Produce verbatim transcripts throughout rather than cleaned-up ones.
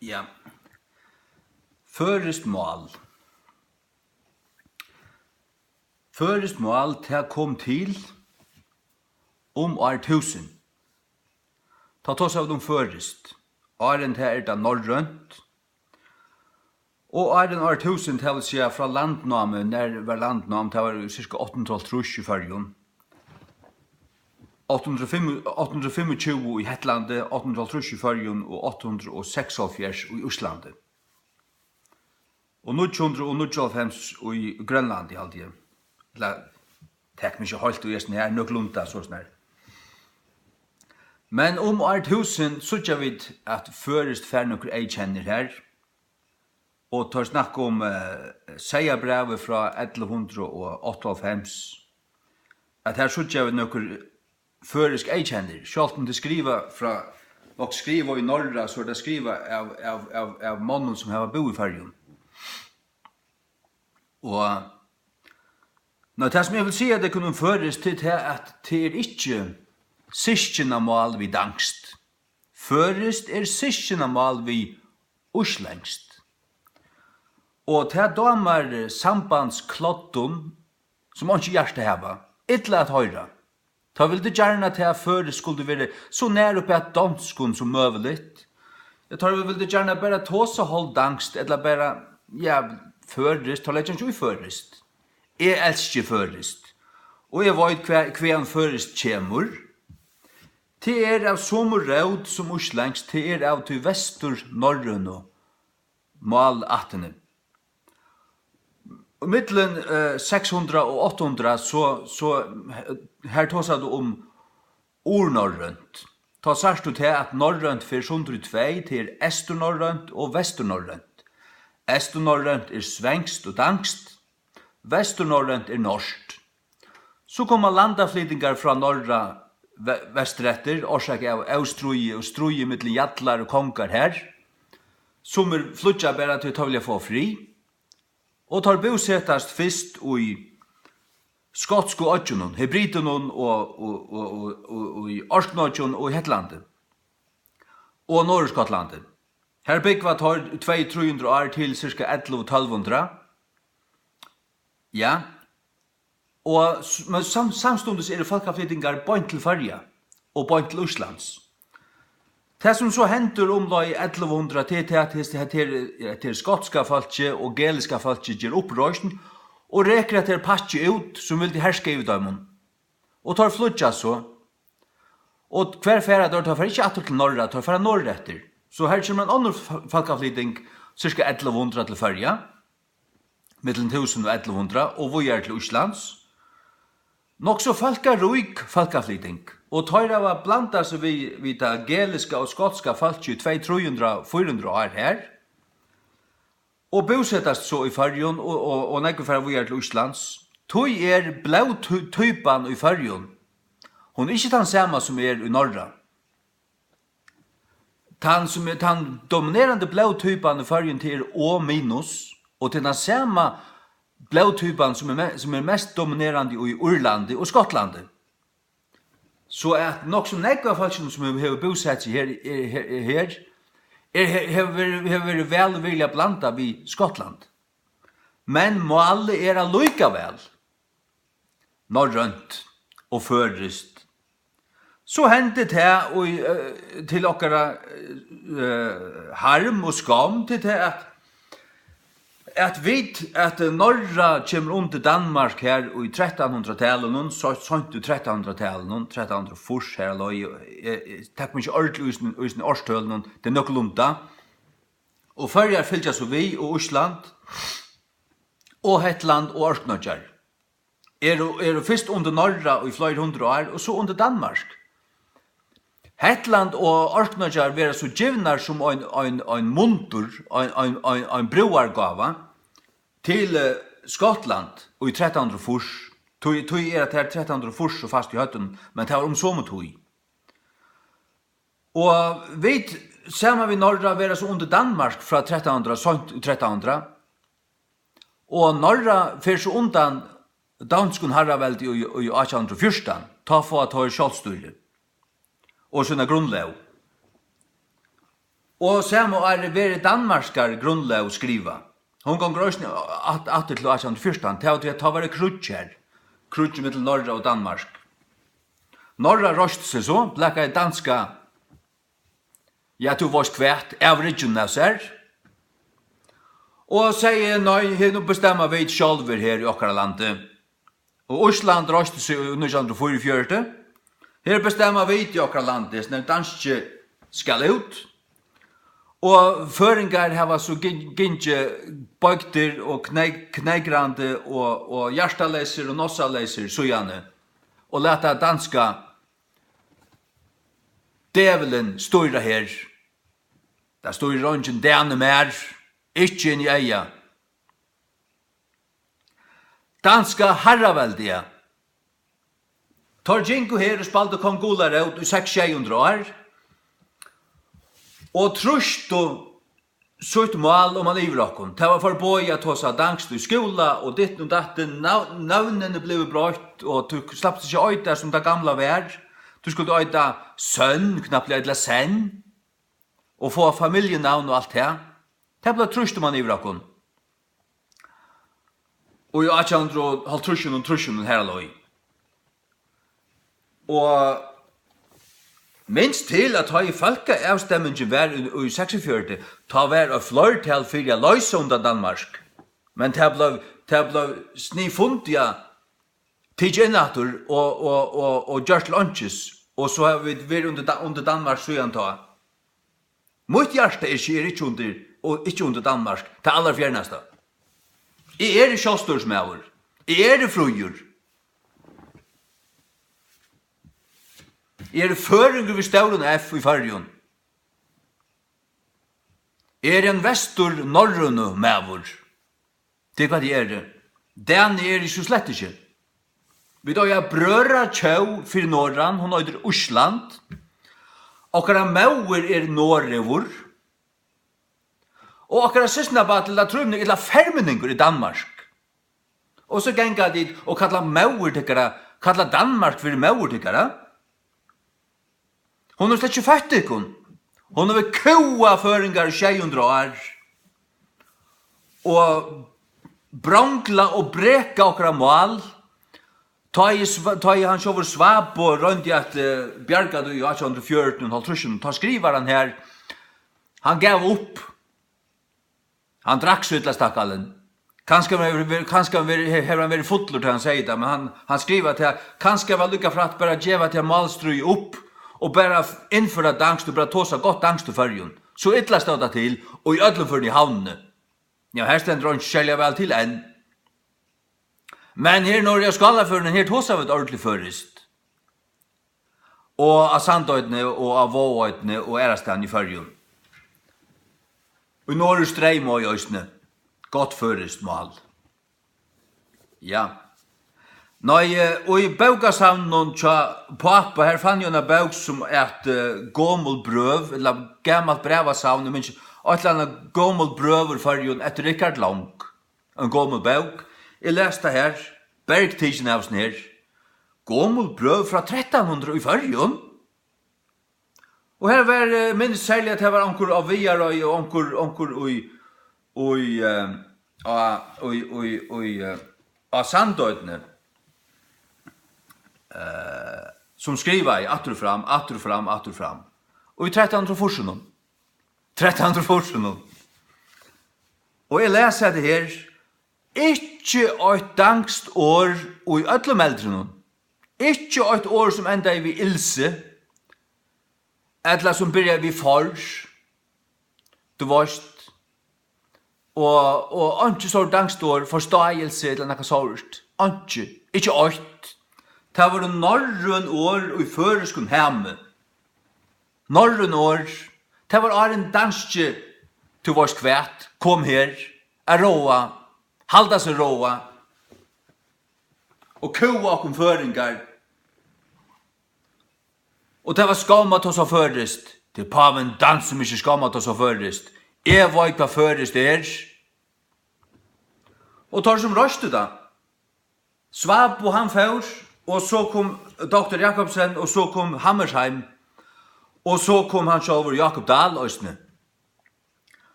Ja. Føroyskt mál. Føroyskt mál, tað kom til um ár túsund. Tá tosa vit um føroyskt. Áðrenn tað er tað norrønt. Og áðrenn ár túsund, tað vil siga frá landnámi, nær var landnám, tað var í sirka átta hundrað og hálvtrýss í Føroyum. Átta hundrað og fimm, átta hundrað og fimmogtjúgu í Hetlandi, átta hundrað og hálvtrýss í Føroyum og átta hundrað og seksoghálvfjerðs í Íslandi. Og níggju hundrað og níggjuoghálvfems í Grønlandi, haldi eg. Ella, tak meg ikki heilt í hesum her, nøkulunda so snar. Men um ár túsund síggja vit, at føroyskt fær nøkur eyðkennir her. Og teir snakka um, eh, seyðabrævið frá ellivu hundrað og áttaoghálvfems, at her síggja vit nøkur føroysk eyðkennir, sjálvt um tað er skrivað frá, nokk skrivað í norra, so er tað skrivað av, av, av, av monnum, sum hava búð í Føroyum. Og, nei, tað, sum eg vil siga tykkum um føroyskt, tað er tað, at tað er ikki systkinamál við danskt. Føroyskt er systkinamál við íslendskt. Og tað dámar, eh, sambandskloddum, sum einki hjarta hava, illa at hoyra. Teir vildu gjarna, at tað føroyska skuldi verið so nær upp at donskum sum møguligt. Ja, teir vildu gjarna bara tosa hálvdanskt, ella bara, ja, føroyskt, teir leggja ikki í føroyskt. Eg elski føroyskt, og eg veit, hva, hvaðani føroyskt kemur. Tað er av somu rót sum íslendskt, tað er av tí vesturnorrønu málættini. Og millum, eh, seks hundrað og átta hundrað, so, so, eh, her tosar tú um urnorrønt. Tá sært tú tað, at norrønt fer sundur í tvey, tað er eysturnorrønt og vesturnorrønt. Eysturnorrønt er svenskt og danskt, vesturnorrønt er norskt. So koma landaflytingar frá norra ve-, vestureftir, orsakað av óstríði og stríði millum jallar og kongar her, sum er flýggjað bara tí teir vilja fáa frið, og teir búsetast fyrst í skotsku oyggjunum, Hebritunum og, og, og, og, og í Orknoyggjum og í Hetlandi og Norðurskotlandi. Her búgva teir tvey, trý hundrað ár til sirka ellivu, tólv hundrað. Ja. Og s-, men sam-, samstundis eru fólkaflytingar beint til Føroya og beint til Íslands. Tað, sum so hendir umleið ellivu hundrað, tað er tað, at hesi, hetta her, hetta her skotska fólkið og geliska fólkið ger uppreisn og rekur hetta her pakkið út, sum vildi herska yvir teimum. Og teir flýggja so. Og hvar fara teir? Teir fara ikki aftur til norra, teir fara norðureftir. So her kemur ein onnur f-, fólkaflyting, sirka ellivu hundrað til Føroya, millum túsund og ellivu hundrað, og víðari til Íslands. Nokk so fólkarík fólkaflyting, og teir hava blandað seg við, við tað geliska og skotska fólkið í tvey, trý hundrað, fýra hundrað ár her, og búsetast so í Føroyum, og, og, og nógvir fara víðari til Íslands. Tí er blóðtýpan í Føroyum, hon er ikki tann sama sum er í Norra. Tann sum er, tann dominerandi blóðtýpan í Føroyum, tað er O minus, og tað er tann sama blóðtýpan sum er me-, sum er mest dominerandi í Írlandi og Skotlandi. So at nokk so nógv av fólkinum, sum hevur, hevur búsett seg her, er, her, er her, er, he-, hevur verið, hevur verið væl og virðiliga blandað við Skotland. Men málið er allíkavæl norrønt og føroyskt. So hendi tað í, eh, til okkara, eh, harm og skomm, til tað at, at vit, at Norra kemur undir Danmark her í trettan hundrað-talinum, so-, seint í trettan hundrað-talinum, trettan hundrað og fýrs her leið, eh, eh, tak meg ikki ordiliga í hesum, í hesum árstølunum, tað er nøkulunda. Og Føroyar fylgja so við, og Ísland, og Hetland og Orknoyggjar eru, eru fyrst undir Norra í fleiri hundrað ár, og so undir Danmark. Hetland og Orknoyggjar verða so givnar sum ein, ein, ein mundur, ein, ein, ein, ein brúðargáva til, eh, Skotland í trettan hundrað og fýrs. Tí, tí er at tað er trettan hundrað og fýrs so fast í høvdinum, men tað var um somu tíð. Og vit, saman við Norra, verða so undir Danmark frá trettan hundrað, seint í trettan hundrað. Og Norra fer so undan donskum harraveldi í, í átjan hundrað og fjúrtan, tá fáa teir sjálvstýri og sína grundlóg. Og sama ár verður Danmarkar grundlóg skrivað. Hon gongur eisini at-, aftur til átjan hundrað og fjúrtan, tað var tí, at tá var tað kríggj her. Kríggj millum Norra og Danmark. Norra reisti seg so, blakaði danska, ja, tú veitst hvat, av rygginum av sær. Og segði: "Nei, her nú bestemma vit sjálvir her í okkara landi." Og Ísland reisti seg í nítjan hundrað og fýraogfjøruti. Her bestemma vit í okkara landi, hesin danski skal út. Og føroyingar hava so gin-, gingið beygdir og kney-, kneygrandi og, og hjartaleysir og nossaleysir síðani. Og lata danska djevulin stýra her. Tað stýrir eingin dani mær, ikki inn í eyga. Danska harraveldið. Teir gingu her og spældu kong Gularót í seks sjey hundrað ár og trýstu sítt mál oman yvir okkum. Tað var forboðið at tosa danskt í skúla og ditten og datten. Nav-, nøvnini blivu broytt, og tú slapst ikki at eita sum tað gamla var. Tú skuldi eita Sønn, knappliga, ella Senn, og fáa familjunavn og alt tað. Tað bleiv trýst oman yvir okkum. Og í átjan hundrað og hálvtrýssunum, trýssunum har leið. Og minst til, at tá ið fólkaavstemmingin var í, í seksogfjøruti, tá var eitt fleirtal fyri at loysa undan Danmark. Men tað bleiv, tað bleiv sniðfundiga tikið inn aftur og, og, og, og gjørt til einkis, og so hava vit verið undir Da-, undir Danmark síðan tá. Mítt hjarta er ikki, er ikki undir, og ikki undir Danmark, tað allarfjernasta. Eg eri sjálvstýrismaður. Eg eri fríur. Eg eri føroyingur við stórum F í Føroyum. Eg eri ein vesturnorrønumaður. Tað er hvat eg eri. Dani eri eg so slett ikki. Vit eiga brøðratjóð fyri norðan, hon eitur Ísland. Okkara móðir er norðoyingur. Og okkara systkinabarn til Latín, ella ferminningur, er Danmark. Og so ganga tit og kalla móður tykkara, kalla Danmark fyri móður tykkara. Hon hevur slett ikki føtt tykkum. Hon hevur kúgað føroyingar í sjey hundrað ár og bronglað og brekað okkara mál. Tá ið Sva-, tá ið hann sjálvur Svabo royndi at, eh, bjarga tí í átjan hundrað og fjøruti og hálvtrýssunum, tá skrivar hann her, hann gav upp. Hann drakk so illa, stakkalin. Kanska hann hevur verið, kanska hann verið, he-, hevur hann verið fullur, tá hann segði tað, men hann, hann skrivar tað, kanska var líka frægt bara at geva tað málstríðið upp og bara f-, innføra danskt og bara tosa gott danskt í Føroyum. So illa stóð tað til, og í øllum førum í Havnini. Ja, her stendur einki serliga væl til enn. Men her norðuri á Skálafjørðinum, her tosa vit ordentligt føroyskt. Og á Sandoynni og á Vágoynni og aðrastaðni í Føroyum. Í Norðurstreymoy eisini. Gott føroyskt mál. Ja. Nei, eh, og í bókasavninum hjá pápa, her fann eg eina bók sum æt, eh, Gomul brøv, ella gamalt brævasavn, eg minnist ikki, eitt ella annað Gomul brøv úr Føroyum eftir Richard Long. Ein gomul bók. Eg las tað her, bergtikin av hesum her. Gomul brøv frá trettan hundrað í Føroyum. Og her var, eh, minnist serliga, at her var onkur á Viðareiði og onkur, onkur í, í, eh, á, í, í, í, eh, á Sandoynni, eh, sum skrivaði aftur og fram, aftur og fram, aftur og fram. Og í trettan hundrað og fýrsunum. Trettan hundrað og fýrsunum. Og eg les hetta her, ikki eitt danskt orð í øllum meldrinum. Ikki eitt orð sum endaði við ilse, ella sum byrjaði við for, tú veitst. Og, og einki stórt danskt orð, forstáilsi ella nakað stórt. Einki, ikki eitt. Tað vóru norrøn orð í føroyskum hami. Norrøn orð. Tað var áðrenn danski, tú veitst hvat, kom her, at ráða, halda seg ráða, og kúga okkum føroyingar. Og tað var skomm at tosa føroyskt. Til pávin dansi meg ikki skomm at tosa føroyskt. Eg veit, hvat føroyskt er. Og teir sum roystu tað. Svabo, hann fór, og so kom doktor Jakobsen, og so kom Hammershaimb, og so kom hann sjálvur, Jákup Dahl, eisini.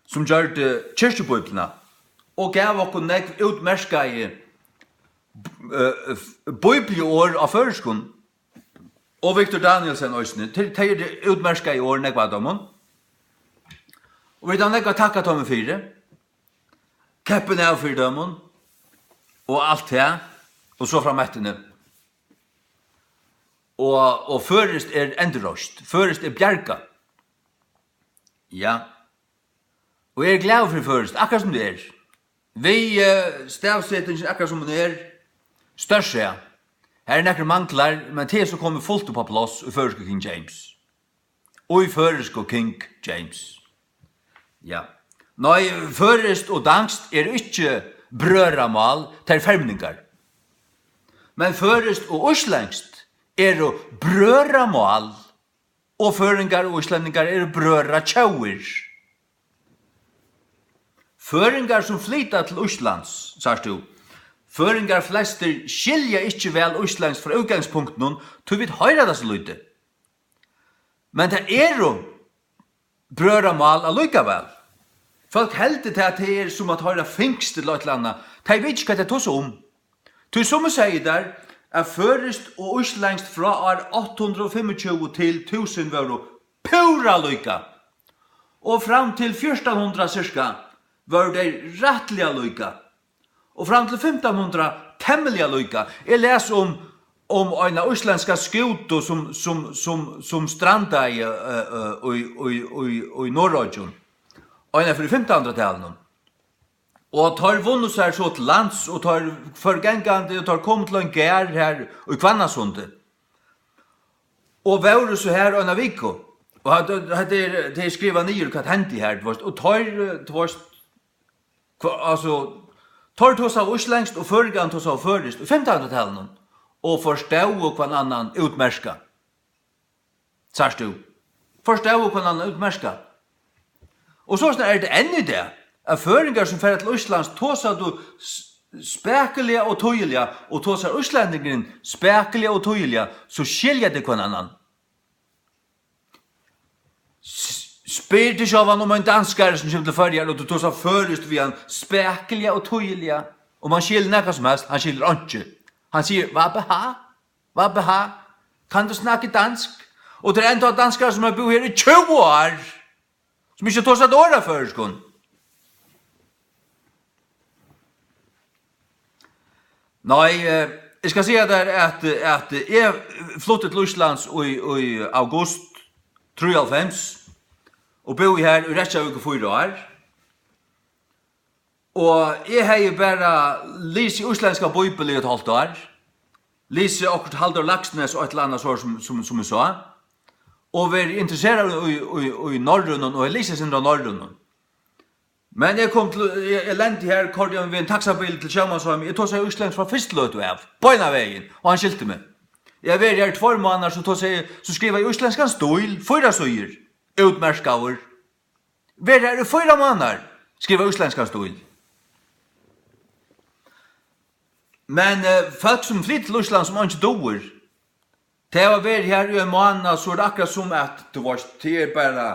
sum gjørdi Kirkjubíbliuna og gav okkum nógv útmerkaði, eh, bíbliuorð á føroyskum, og Victor Danielsen eisini. Tey, tey eru útmerkaði orð, nógv av teimum. Og vit hava nógv at takka teimum fyri. Keppin av fyri teimum, og alt tað, og so frameftir. Og, og føroyskt er endurreist. Føroyskt er bjargað. Ja. Og eg eri glaður fyri føroyskt, akkurát sum tað er. Við, eh, stavsetingin akkurát sum hon er, stórsæð. Har eru nakrir manglar, men tað er so komið fult upp á pláss í føroysku King James. Og í føroysku King James. Ja. Nei, føroyskt og danskt eru ikki brøðramál, tað eru fermingar. Men føroyskt og íslendskt eru brøðramál, og føroyingar og íslendingar eru brøðratjóðir. Føroyingar sum flyta til Íslands, sært tú. Føroyingar flestir skilja ikki væl íslendskt frá útgangspunktinum, tí vit hoyra tað so lítið. Men tað eru brøðramál allíkavæl. Fólk heldur tað, at tað er sum at hoyra finskt ella eitt ella annað. Tey vita ikki, hvat tey tosa um. Tí summi segði tær, at føroyskt og íslendskt frá ár átta hundrað og fimmogtjúgu til túsund vóru púra líka, og fram til fjúrtan hundrað cirka vóru tey rættiliga líka, og fram til fimtan hundrað temmiliga líka. Eg las um, um eina íslendska skútu, sum, sum, sum, sum strandaði, eh, eh, í, í, í, í Norðoyggjum, eina ferð í fimtan hundrað-talinum. Og teir vunnu sær so til lands, og teir fóru gangandi, og teir komu til ein garð her í Hvannasundi. Og vóru so her eina viku. Og hatta, hatta er, tað er skrivað niður, hvat hendi her, tú veist. Og teir, eh, tú veist, hva, altso, teir tosaðu íslendskt, og føroyingarnir tosaðu føroyskt í fimtan hundrað-talinum, og forstóðu hvønn annan útmerkað. Sært tú? Forstóðu hvønn annan útmerkað. Og soleiðis er tað enn í dag, at føroyingar, sum fara til Íslands, tosa tú s-, spakuliga og týðiliga, og tosar íslendingurin spakuliga og týðiliga, so skilja tey hvønn annan. S-, spyr tú sjálvan um ein danskari, sum kemur til Føroyar, og tú tosar føroyskt við hann spakuliga og týðiliga, um hann skilur nakað sum helst, hann skilur einki. Hann sigur: "Hvad behar? Hvad behar? Kan du snakke dansk?" Og tað eru enntá danskarar, sum hava búð her í tjúgu ár, sum ikki tosa eitt orð av føroyskum. Nei, eh, eg skal siga tær, at, at eg flutti til Íslands í, í august trýoghálvfems og búði her í Reykjavík í fýra ár. Og eg hevði bara lisið íslendska bíbel í eitt hálvt ár, lisið okkurt Halldór Laxness og eitt ella annað, so sum, sum, sum eg sá, og verið interesseraður í, í, í norrønum, og eg lisið sindur av norrønum. Men eg kom til, eg, eg lendi her, koyrdi eg við ein taksabil til Sjómansheimin. Eg tosaði íslendskt frá fyrstu løtu av, beinanvegin, og hann skilti meg. Eg havi verið her í tveir mánaðar, so tosaði eg, so skrivaði eg íslendskan stíl, fýra síður, útmerkaður. Verið her í fýra mánaðar, skrivaði íslendskan stíl. Men, eh, fólk, sum flyta til Íslands, sum einki dugir, tey hava verið her í ein mánað, so er tað akkurát sum at, tú veist, tað er bara,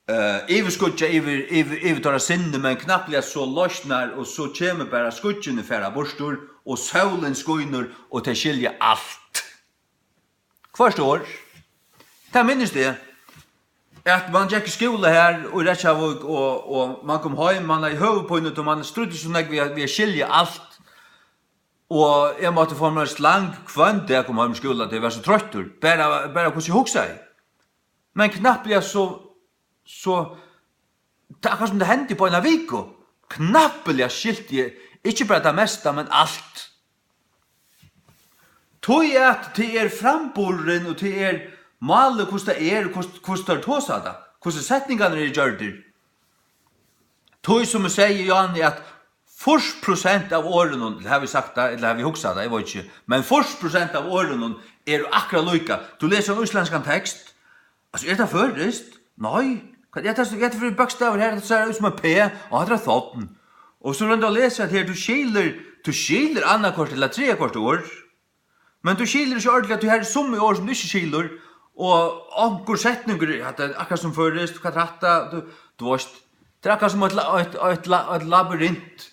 eh, yvirskýggjað yvir, yvir, yvir teirra sinni, men knappliga so loysnar, og so kemur bara skýggini fara burtur, og sólin skínur, og tey skilja alt. Hvørt orð. Tað minnist eg, at mann gekk í skúla her í Reykjavík, og, og mann kom heim, mann hevði høvuðpínu, tí mann stríddi so nógv við at, við at skilja alt. Og eg mátti fáa mær slang hvønn dag, kom heim í skúla, tí eg var so troyttur. Bara, bara hvussu eg hugsaði. Men knappliga so, so, tað er akkurát sum tað hendi upp á eina viku. Knappliga skilti eg, ikki bara tað mesta, men alt. Tí at tað er framburðurin, og tað er málið, hvussu tað er, hvussu, hvussu teir tosa tað, hvussu setningarnir eru gjørdir. Tí, sum eg segði, Jani, at fýrs prosent av orðunum, ella havi eg sagt tað, ella havi eg hugsað tað, eg veit ikki, men fýrs prosent av orðunum eru akkurát líka. Tú lesur ein íslendskan tekst, altso, er tað føroyskt? Nei. Hvat er tað, hvat er tað fyri bókstavir her? Tað sær út sum ein P, og hatta er eitt J. Og so roynir tú at lesa hetta her, tú skilur, tú skilur annaðhvørt ella triðja hvørt orð. Men tú skilur ikki ordiliga, tí her eru summi orð, sum tú ikki skilur, og onkur setningur, hatta er akkurát sum føroyskt, hvat er hatta? Tú, tú veist, Tað er akkurát sum eitt la-, eitt, eitt la-, eitt labyrint.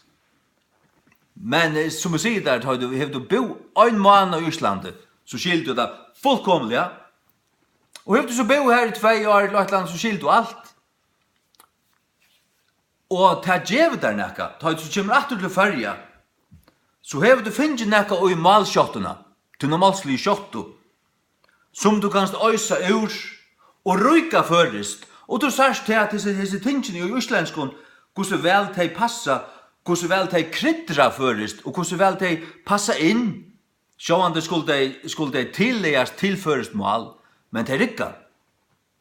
Men, eh, sum eg sigi tær, tá tú, hevur tú búð ein mánað í Íslandi, so skilur tú tað fullkomiliga. Og hevur tú so búð her í tvey ár, ella eitt ella annað, so skilur tú alt. Og tað gevur tær nakað. Tá tú kemur aftur til Føroya, so hevur tú fingið nakað í málskjáttuna, tína málsligu skjáttu, sum tú kanst oysa úr og ríka føroyskt. Og tú sært tað, at hesi, hesi tingini í íslendskum, hvussu væl tey passa, hvussu væl tey kryddra føroyskt, og hvussu væl tey passa inn. Sjálvandi skulu tey, skulu tey tillagast til føroyskt mál, men tey rigga.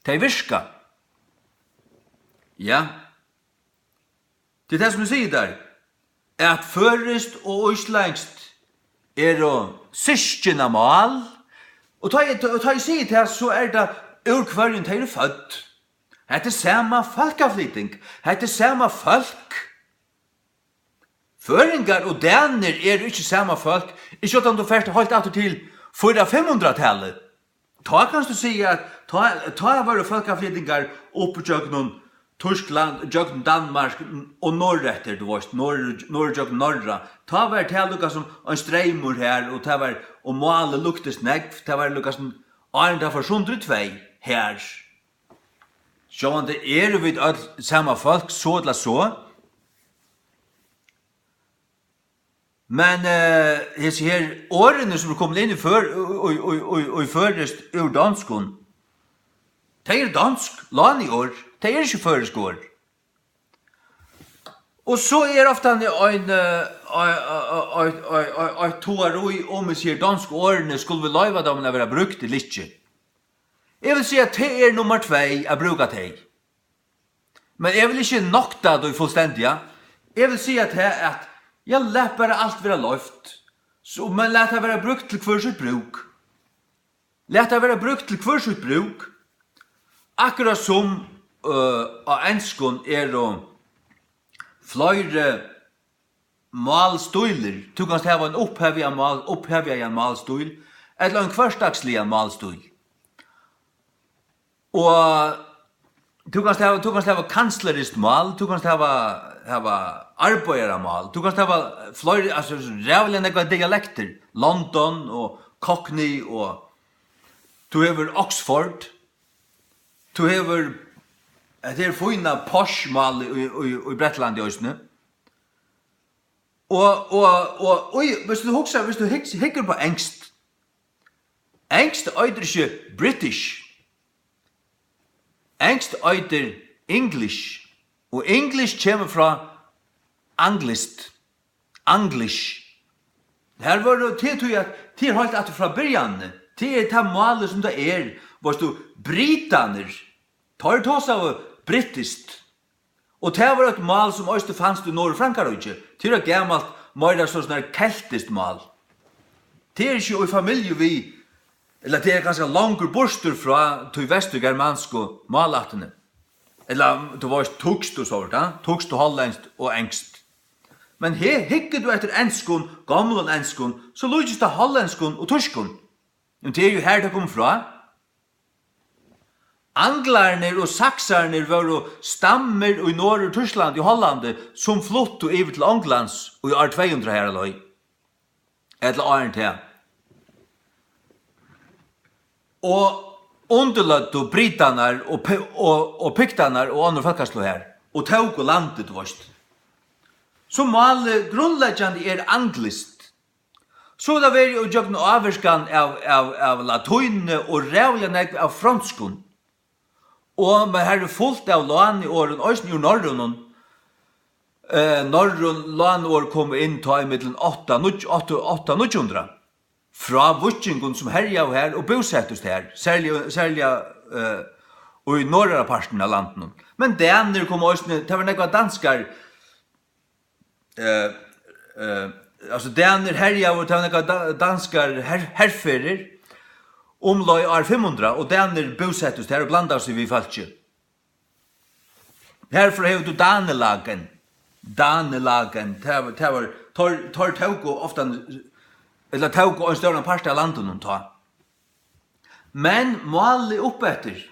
Tey virka. Ja. Tað er tað, sum eg sigi tær, at føroyskt og íslendskt eru systkinamál, og tá eg, tá eg sigi tað, so er tað, úr hvørjum tey eru fødd. Hetta er sama fólkaflyting, hetta er sama fólk. Føroyingar og danir eru ikki sama fólk, ikki uttan tú fert heilt aftur til fýra fimm hundrað-talið. Tá kanst tú siga, at tá, tá vóru fólkaflytingar upp ígjøgnum Týskland, gjøgnum Danmark og norðureftir, tú veist, norður, norður gjøgnum Norra. Tá var tað líka sum ein streymur her, og tað var, og málið líktist nógv, tað var líka sum áðrenn tað fór sundur í tvey her. Sjálvandi eru vit øll sama fólk, so ella so. Men, eh, hesi her orðini, sum eru komin inn í før-, í, í, í, í, í føroyskt úr donskum, tey eru donsk lániorð, tey eru ikki føroysk orð. Og so er ofta ein, eh, ei-, ei-, eitt togarí um, eg sigi, donsku orðini, skulu vit loyva teimum at verða brúkt ella ikki? Eg vil siga, at tað er nummar tvey at brúka tey. Men eg vil ikki nokta tí fullstendiga. Eg vil siga tað, at, ja, lat bara alt vera loyvt. So, men lat tað vera brúkt til hvør sítt brúk. Lat tað vera brúkt til hvør sítt brúk. Akkurát sum, øh, á enskum eru fleiri málstílir. Tú kanst hava ein upphævigan mál-, upphævigan málstíl, ella ein hvørsdagsligan málstíl. Og tú kanst hava, tú kanst hava kansleriskt mál, tú kanst hava, hava arbeiðaramál, tú kanst hava fleiri, altso, ræðuliga nógvar dialektir, London og Cockney og tú hevur Oxford, tú hevur, hetta er fína posh-málið í, í, í Bretlandi eisini. Og, og, og, og, viss tú hugsar, viss tú hygg-, hyggur upp á enskt, enskt eitur ikki British. Enskt eitur English. Og English kemur frá Anglist. Anglish. Her vóru, tað er tí, at tað er heilt aftur frá byrjanini. Tað er tað málið, sum tað er. Veitst tú, britarnir, teir tosaðu britiskt. Og tað var eitt mál, sum eisini fanst í Norðurfrankaríki. Tað er eitt gamalt, meira so, sovorðið keltiskt mál. Tað er ikki í familju við, ella tað er kanska longur burtur frá tí vesturgermansku málættini. Ella, tú veitst, týskt og sovorðið, ja? Týskt og hollendsk og enskt. Men her, hyggur tú eftir enskum, gomlum enskum, so líkist tað hollenskum og týskum. Men tað er jú her, tað kemur frá. Anglarnir og saksarnir vóru stammur í Norður-Týsklandi og Hollandi, sum fluttu yvir til Onglands í ár tvey hundrað har á leið, ella áðrenn tað, og undirløgdu britarnar og pi-, og, og piktarnar og onnur fólkasløg har, og tóku landið, tú veitst. So málið grundleggjandi er angliskt. So er tað verið ígjøgnum ávirkan av, av, av latínuni og ræðuliga nógv av fronskum. Og, men har er fult av lániorðum, eisini úr norrønum. Eh, norrøn lániorð komu inn tá ímillum átta, níggju, átta, átta, níggju hundrað. Frá víkingum, sum herjaðu har og búsettust har, serliga, serliga, eh, í norðara partinum av landinum. Men danir komu eisini, tað var nógvar danskar, eh, eh, altso, danir herjaðu, tað var nakrar da-, danskar her-, herferðir, umleið ár fimm hundrað, og danir búsettust har og blandaðu seg við fólkið. Herfrá hevur tú Danelagen. Danelagen, tað var, tað var, teir, teir tóku ofta, ella tóku ein stóran part av landinum tá. Men málið uppeftir,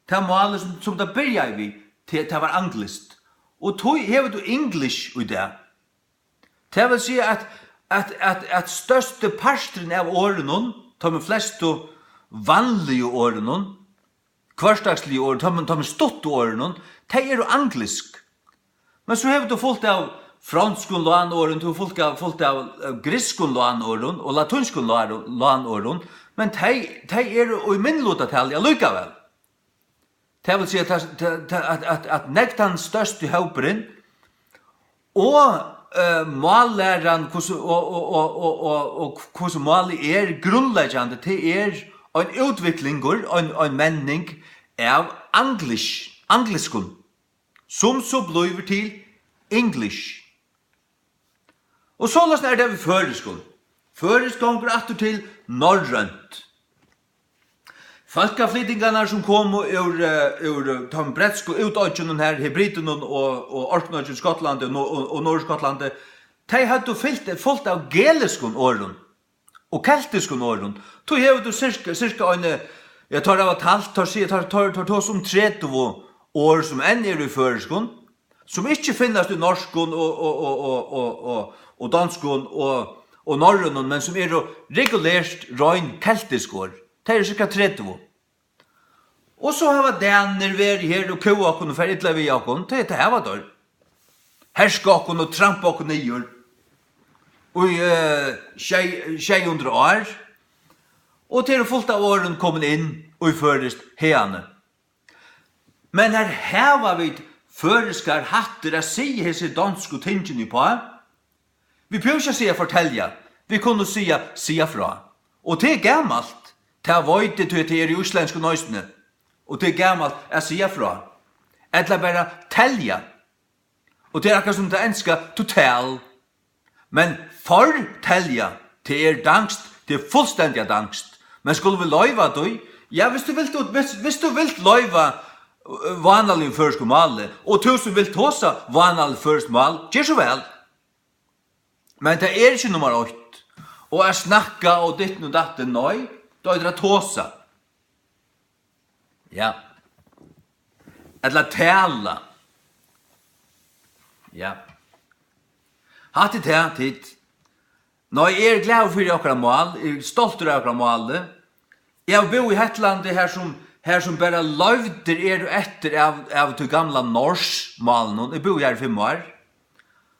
tað málið, sum, sum tað byrjaði við, Tað, tað var angliskt. Og tí hevur tú English í dag. Tað vil siga, at, at, at, at størsti parturin av orðunum, teimum flestu vanligu orðunum, hvørsdagsligu orð, teimum, teimum stuttu orðunum, tey eru anglisk. Men so hevur tú fult av fronskum lánorðum, tú hevur fult av, fult av, eh, grikskum lánorðum og latínskum láru-, lánorðum, men tey, tey eru í minnilutatali allíkavæl. Tað vil siga, tað, tað, tað, at, at, at nógv tann størsti hópurin og, eh, mállæran, hvussu, og, og hvussu málið er grundleggjandi, tað er ein útviklingur, ein, ein menning av anglish, angliskum, sum so blívur til English. Og soleiðis er tað við føroyskum. Føroyskt gongur aftur til norrønt. Fólkaflytingarnar, sum komu úr, eh, úr, eh, teimum bretsku útoyggjunum her, hebritunum og, og orknoyggjum, Skotlandi og, Nor-, og, og Norðurskotlandi, tey høvdu fult, fult av galiskum orðum og keltiskum orðum. Tí hevur tú sirka, sirka eini, ja, teir hava talt, teir siga, teir, teir, teir tosa um tretivu orð, sum enn eru í føroyskum, sum ikki finnast í norskum og, og, og, og, og, og, og donskum og, og norrønum, men sum eru regulert rein keltisk orð. Tey eru sirka tretivu. Og so hava danir verið her og kúgað okkum og farið illa við okkum. Tey, tey hava teir. Herskað okkum og trampað okkum niður í, eh, sjey, sjey hundrað ár. Og tað eru fult av orðum komin inn í føroyskt haðani. Men her hava vit føroyskar hættir at siga hesi donsku tingini uppá. Vit behøva ikki at siga fortelja, vit kunnu siga, siga frá. Og tað er gamalt, tað veit eg, tí tað er í íslendskum eisini. Og tað er gamalt at siga frá. Ella bara telja. Og tað er akkurát sum tað enska to tell. Men fortelja, tað er danskt, tað er fullstendiga danskt. Men skulu vit loyva tí? Ja, viss tú vilt, viss, viss tú vilt loyva, eh, vánaligum føroyskum máli, og tú sum vilt tosa vánaligt føroyskt mál, ger so væl. Men tað er ikki nummar eitt. Og at snakka og ditten og datten, nei, tað eitur at tosa. Ja. Ella tala. Ja. Hatta er tað, tit. Nei, eg eri glaður fyri okkara mál, eg eri stoltur av okkara máli. Eg havi búð í Hetlandi, har sum, har sum bara leivdir eru eftir av, av tí gamla Nors-málinum. Eg búði har í fimm ár.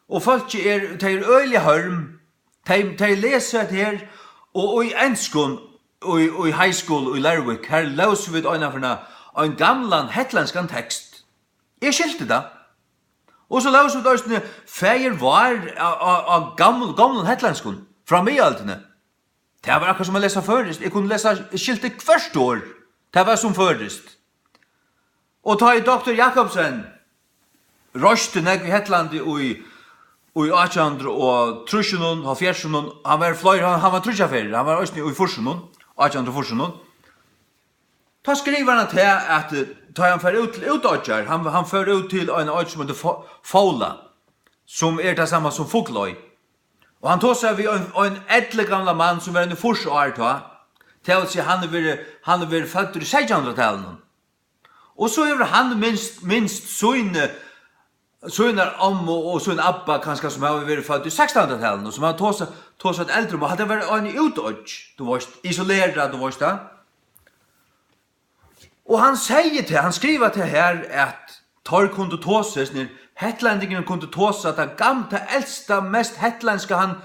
Og fólkið er, tey eru øgiliga hørm. Tey, tey lesa hetta her, og í enskum, í, í high school í Leirvík, har lósu vit einaferð ein gamlan hetlenskan tekst. Eg skilti tað. Og so lósu vit eisini Faðir vár á, á, á gaml-, gomlum hetlenskum, frá miðøldini. Tað var akkurát sum at lesa føroyskt. Eg kundi lesa, eg skilti hvørt orð. Tað var sum føroyskt. Og tá ið doktor Jakobsen reisti nógv í Hetlandi í, í átjan hundrað og trýssunum, hálvfjerðsunum, hann var fleiri, hann, hann var tríggjar ferðir, hann var eisini í fýrsunum, átjan hundrað og fýrsunum. Tá skrivar hann tað, at, eh, tá hann fer út til útoyggjar, hann, hann fer út til ein oyggj sum eitur Fo-, Fóla, sum er tað sama sum Fugloy. Og hann tosar við ein, ein elligamlan mann sum var inni í fýrs ár tá. Tað vil siga, hann hevur verið, hann hevur verið føddur í seytjanhundraðtalinum. Og so hevur hann minst, minst síni, sínar ommu og sín abba kanska, sum hava verið fødd í sekstanhundraðtalinum, og sum hava tosað, tosað eitt eldri mál. Hatta var ein útoyggj, tú veist, isolerað, tú veist tað. Og hann segði tað, hann skrivar tað her, at teir kundu tosa, hesnir hetlendingarnir kundu tosa tað gam-, tað elsta, mest hetlendska hann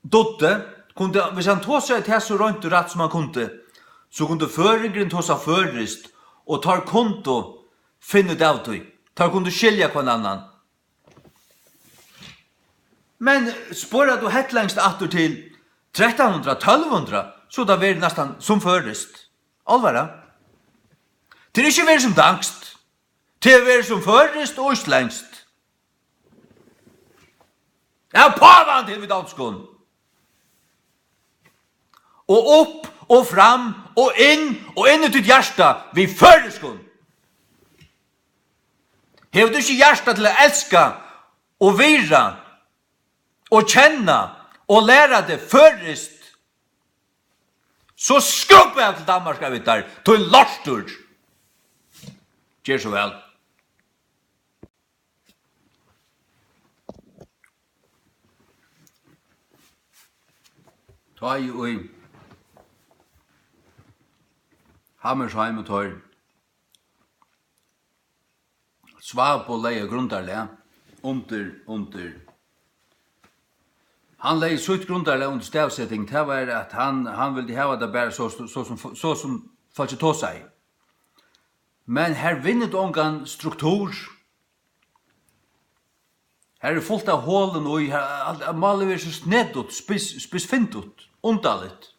dugdi, kundi, hvis hann tosaði tað so reint og rætt sum hann kundi, so kundi føroyingurin tosa føroyskt, og teir kundu finna út av tí. Teir kundu skilja hvønn annan. Men sporar tú hetlenskt aftur til trettan hundrað, tólv hundrað, so er tað verið næstan sum føroyskt. Álvara. Tað er ikki verið sum danskt. Tað er verið sum føroyskt og íslendskt. Ja, pávan til við danskum. Og upp og fram og inn og inn í títt hjarta við føroyskum. Hevur tú ikki hjarta til at elska og virða og kenna og læra teg føroyskt, so skrubba av til Danmarkar við tær, tín lortur. Ger so væl. Tá ið í Hammershaimb og teir Svabo legði grundarlag undir, undir, hann legði sítt grundarlag undir stavseting, tað var, at hann, hann vildi hava tað bara so, so, so sum, so sum fólkið tosaði. Men har vinnur tú ongan struktur. Har er fult av holum í, har, alt, málið verður so snedigt, spis-, spissfindigt, undarligt.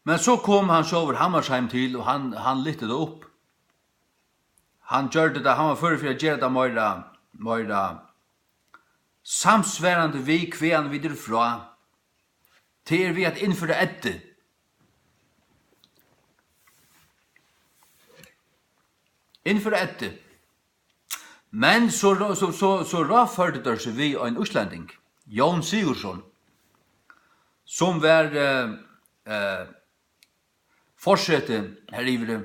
Men so kom hann sjálvur Hammershaimb til, og hann, hann lyfti tað upp. Hann gjørdi tað, hann var førur fyri at gera tað meira, meira samsvarandi við, hvaðani vit eru frá. Tað er við at innføra eyddu. Innføra eyddu. Men so rá-, so, so, so ráðførdu teir seg við ein íslending, Jón Sigurðsson, sum var, eh, eh, forseti har yviri,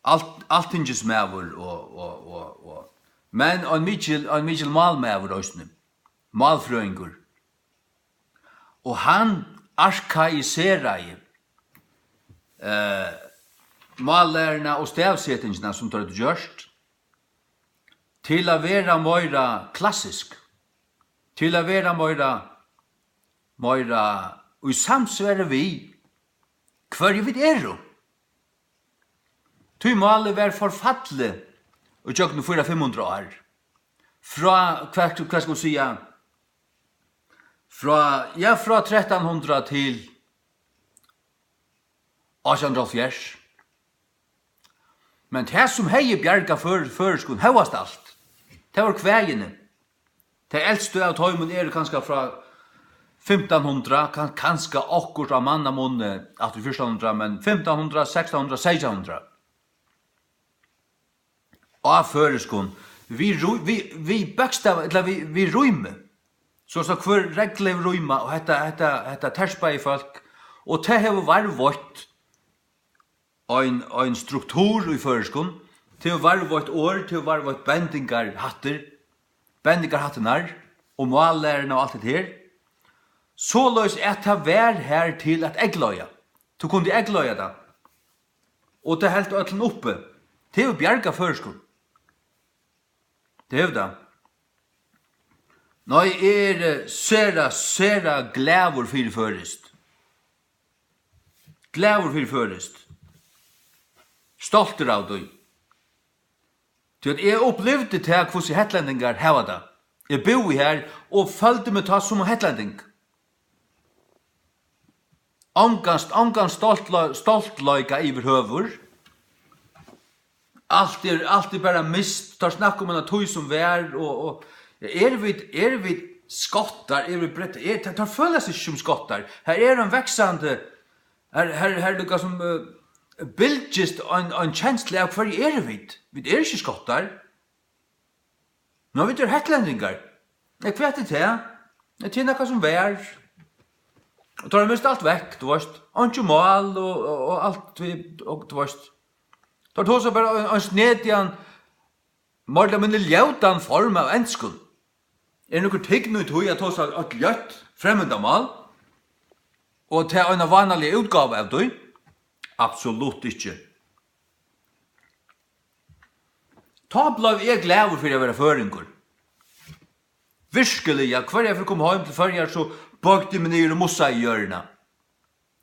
alt-, altingismaður og, og, og, og, men ein mikil, ein mikil málmaður eisini, málfrøðingur. Og hann arkaiseraði, eh, mállæruna og stavsetingina, sum teir høvdu gjørt, til at vera meira klassisk, til at vera meira, meira í samsvari við, hvørji vit eru. Tí málið var forfallið í gjøgnum fýra, fimm hundrað ár. Frá, hvat, hvat skal eg siga? Frá, ja, frá trettan hundrað til átjan hundrað og hálvfjerðs. Men tað, sum hevði bjargað før-, føroyskum hóast alt, tað vóru kvæðini. Tey elstu av teimum eru kanska frá fimtan hundrað, kan-, kanska okkurt á mannamunni aftur í fjúrtan hundrað, men fimtan hundrað, sekstan hundrað, seytjan hundrað. Á føroyskum, við rí-, við, við bókstav-, ella við, við rími. So, so hvør regla hevur rímað, og hetta, hetta, hetta terpaði fólk, og tað hevur varðveitt ein, ein struktur í føroyskum, tað hevur varðveitt orð, tað hevur varðveitt bendingarhættir, bendingarhættirnar og mállæruna og alt hetta her, soleiðis at tað var har til at eygleiða. Tú kundi eygleiða tað. Og tað helt øllum uppi. Tað hevur bjargað føroyskum. Tað hevur tað. Nei, eg eri, eh, sera, sera glaður fyri føroyskt. Glaður fyri føroyskt. Stoltur av tí. Tí at eg upplivdi tað, hvussu hetlendingar hava tað. Eg búði har og føldi meg tá sum hetlending. Ongan st-, ongan stoltle-, stoltleika yvirhøvur. Alt er, alt er bara mist. Teir snakka um eina tíð sum var, og, og, ja, eru vit, eru vit skottar? Eru vit brettar? Er, teir, teir føla seg ikki sum skottar. Her er ein vaksandi, her, her, her líka sum, eh, bylgist ein, ein kensla av, hvørji eru vit? Vit eru ikki skottar. Nú, vit eru hetlendingar. Nei, hvat er tað? Nei, tað er nakað sum var. Og teir hava mist alt vekk, tú veist. Einki mál og, og, og alt, við, og, tú veist. Teir tosa bara ein, ein snedigan, meira ella minni ljótan form av enskum. Er nøkur tign í tí at tosa eitt ljótt fremmandamál? Og tað eina vánaliga útgávu av tí? Absolutt ikki. Tá bleiv eg glaður fyri at vera føroyingur. Virkiliga, hvørja ferð eg kom heim til Føroyar, so boygdi eg meg niður og mussaði í jørðina.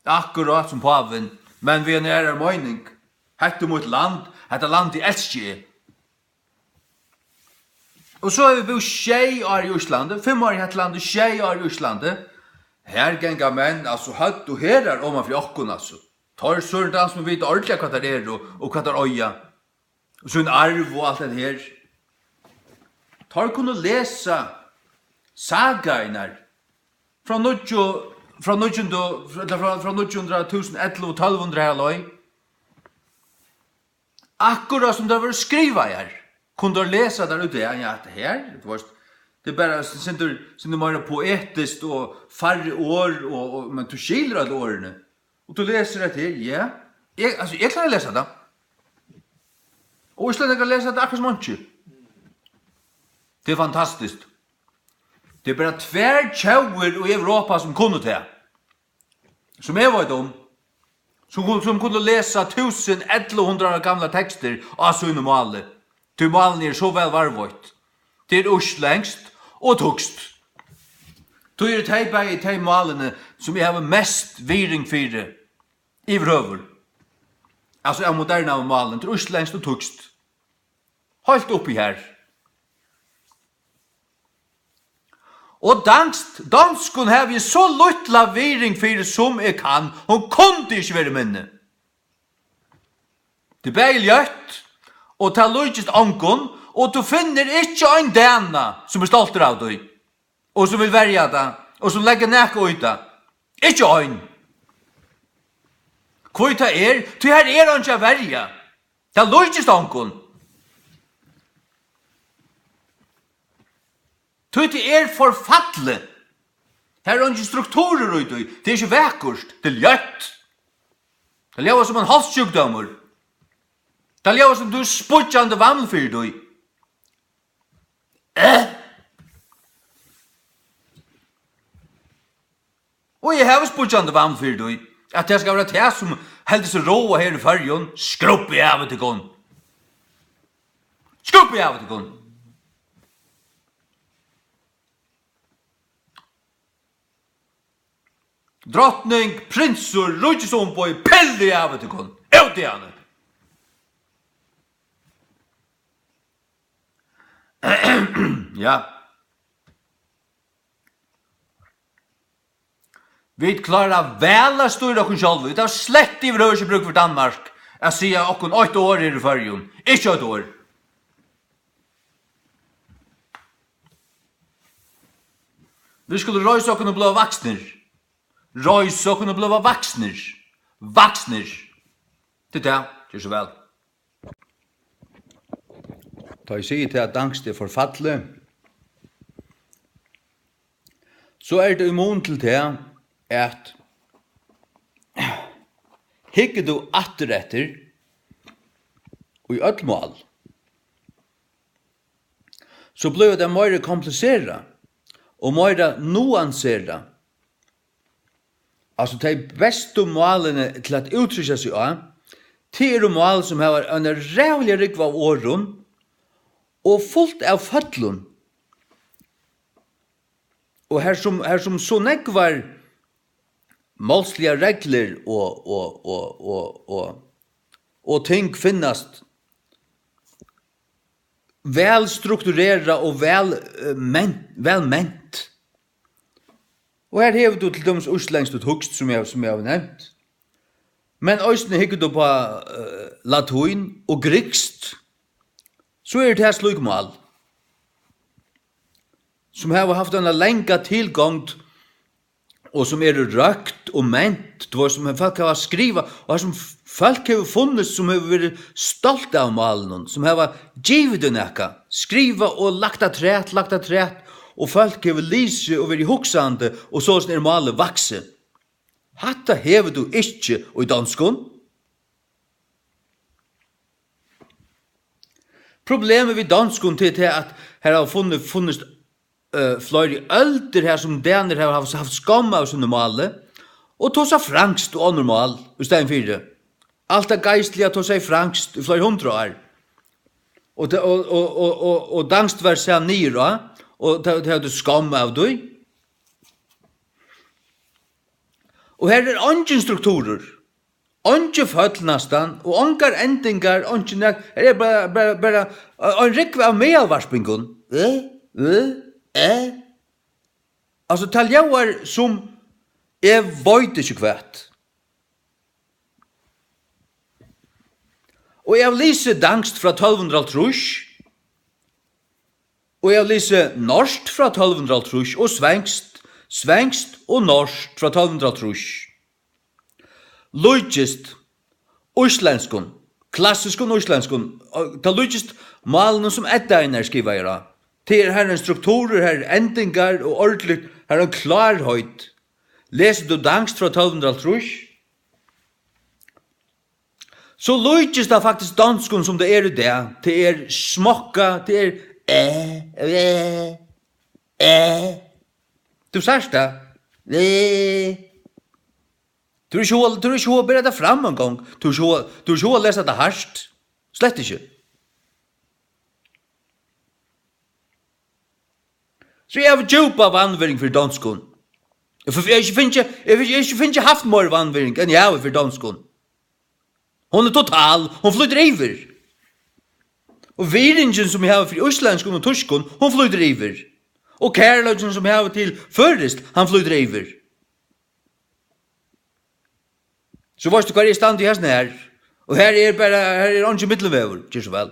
Akkurát sum pávin, men við eini aðrari meining. Hetta er mítt land, hetta landið elski eg. Og so hevur vit búð sjey ár í Íslandi, fimm ár í hetta landi, sjey ár í Íslandi. Her ganga menn, altso, høvdu herar oman fyri okkum, altso. Teir Søren Dansen vita ordiliga, hvat teir eru og hvat teir eiga. Og sín arv og alt hetta her. Teir kunnu lesa sagairnar frá níggju, frá níggjundu, ella frá, frá níggju hundrað, túsund, ellivu, tólv hundrað har leið. Akkurát sum tær vóru skrivaðar, kundu teir lesa tær út, ja, ja, hetta her, tú veist, tað er bara sindur, sindur meira poetiskt og færri orð, og, og, men tú skilur øll orðini. Og tú lesur hetta her, ja. Eg, altso, eg klári at lesa tað. Og íslendingar lesa tað akkurát sum einki. Tað er fantastiskt. Tað eru bara tvær tjóðir í Europa, sum kunnu tað, sum eg veit um, sum kun-, sum kunnu lesa túsund, ellivu hundrað ára gamlar tekstir á sínum máli, tí málini eru so væl varðveitt. Tað er íslendskt og týskt. Tí eru tey bæði tey málini, sum eg havi mest virðing fyri yvirhøvur. Altso, av modernaðum málum, tað er íslendskt og týskt. Heilt uppi har. Og danskt, donskum havi eg so lítla virðing fyri, sum eg kann. Hon kundi ikki verið minni. Tað er bæði ljótt, og tað líkist ongum, og tú finnur ikki ein dana, sum er stoltur av tí, og sum vil verja tað, og sum leggur nakað í tað. Ikki ein. Hví tað er? Tí har er einki at verja. Tað líkist ongum. Tí tað er forfallið. Har er eingin strukturur í tí. Tað er ikki vakurt. Tað er ljótt. Tað ljóðar sum ein hálssjúkdómur. Tað ljóðar sum tú ert spýggjandi vaml fyri tí. Eh? Og eg havi spýggjandi vaml fyri tí, at tað skal vera tað, sum heldur seg ráða her í Føroyum. Skrubbi av við tykkum. Skrubbi av við tykkum. Drotning, prinsur, ríkisumboð, pillið av við tykkum. Út í hann. Ja. Vit klára væl at stýra okkum sjálv. Vit hava slett yvirhøvur ikki brúk fyri Danmark at siga okkum eitt orð her í Føroyum. Ikki eitt orð. Vit skulu reisa okkum og blíva vaksnir. Reisa okkum og blíva vaksnir. Vaksnir. Tað er tað. Ger so væl. Tá eg sigi tað, at danskt er forfallið, so er tað í mun til tað, at hyggur tú aftur eftir í øll mál, so blívur tað meira kompliserað og meira nuanserað. Altso, tey bestu málini til at úttrykkja seg á, tað eru mál, sum hava eina ræðuliga rúgvu av orðum og fult av føllum. Og har sum, har sum so nógvar málsligar reglur og, og, og, og, og, og ting finnast væl strukturerað og væl, eh, ment, væl ment. Og her hevur tú til dømis íslendskt og týskt, sum eg, sum eg havi nevnt. Men eisini hyggur tú upp á, eh, latín og grikskt, so eru tað slík mál, sum hava havt eina langa tilgongd og sum eru røkt og ment, tú veist, sum fólk hava skrivað, og har sum f-, fólk hevur funnist, sum hevur verið stolt av málinum, sum hava givið tí nakað, skrivað og lagt afturat, lagt afturat, og fólk hevur lisið og verið hugsandi, og soleiðis er málið vaksið. Hatta hevur tú ikki í donskum. Problemið við donskum, tað er tað, at har hava funnið, funnist, øh, fleiri øldir, har sum danir hava havt, havt skomm av sínum máli, og tosa franskt og onnur mál í staðin fyri. Alt tað geistliga tosaði franskt í fleiri hundrað ár. Og ta-, og, og, og, og, og danskt var sæð niður á, og tað, tað høvdu skomm av tí. Og her er eingin strukturur. Eingi føll næstan, og ongar endingar, einki nak-, her er bara, bara, bara, eh, ein rúgva av miðalvarpingum. Eh, eh, eh. Altso, tað ljóðar sum, eg veit ikki hvat. Og eg havi lisið danskt frá tólv hundrað og hálvtrýss, og eg havi lisið norskt frá tólv hundrað og hálvtrýss, og svenskt, svenskt og norskt frá tólv hundrað og hálvtrýss. Líkist íslendskum, klassiskum íslendskum, og tað líkist málinum, sum Edda Einar skrivaði á. Tað er, har er ein strukturur, har er endingar og ordiligt, har er ein klárheit. Lesur tú danskt frá tólv hundrað og hálvtrýss, so líkist tað faktiskt donskum, sum tað er í dag. Tað er smokka, tað er eh, eh, eh. Tú sært tað? Nei. Tú ert ikki hug, tú ert ikki hug at bera tað fram eingong. Tú ert ikki hug, tú ert ikki hug at lesa tað hart. Slett ikki. So eg havi djúpa vanvirðing fyri donskum. Eg f-, eg havi ikki fingið, eg havi ikki fingið havt meiri vanvirðing enn eg havi fyri donskum. Hon er total, hon flýtur yvir. Og virðingin, sum eg havi fyri íslendskum og týskum, hon flýtur yvir. Og kærleikin, sum eg havi til føroyskt, hann flýtur yvir. So veitst tú, hvar eg standi í hasum her. Og her er bara, her er eingin millumvegur. Ger so væl.